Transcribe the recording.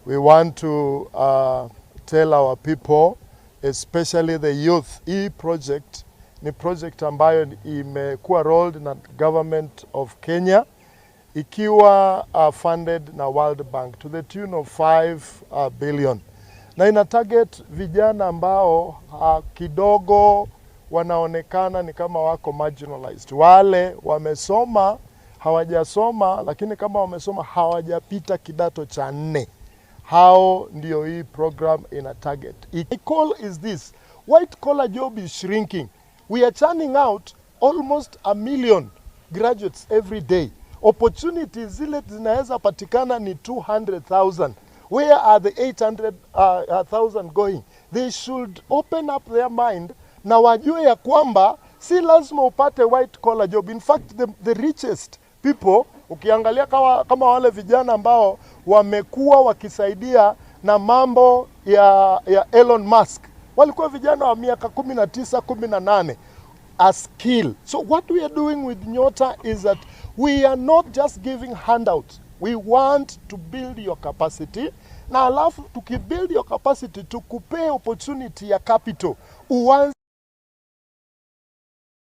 We want to tell our people, especially the youth, hii project ni project ambayo imekuwa rolled na government of Kenya ikiwa funded na World Bank to the tune of 5 billion na ina target vijana ambao kidogo wanaonekana ni kama wako marginalized, wale wamesoma hawajasoma, lakini kama wamesoma hawajapita kidato cha nne. Hao ndio hii program ina target. My call is this: white collar job is shrinking. We are churning out almost 1 million graduates every day. Opportunities zile zinaweza patikana ni 200,000. Where are the 800,000 going? They should open up their mind na wajue ya kwamba si lazima upate white collar job. In fact, the richest people, ukiangalia kama wale vijana ambao wamekuwa wakisaidia na mambo ya Elon Musk, walikuwa vijana wa miaka 19, 18, a skill. So what we are doing with Nyota is that we are not just giving handouts. We want to build your capacity na alafu tukibuild your capacity, tukupee opportunity ya capital uanze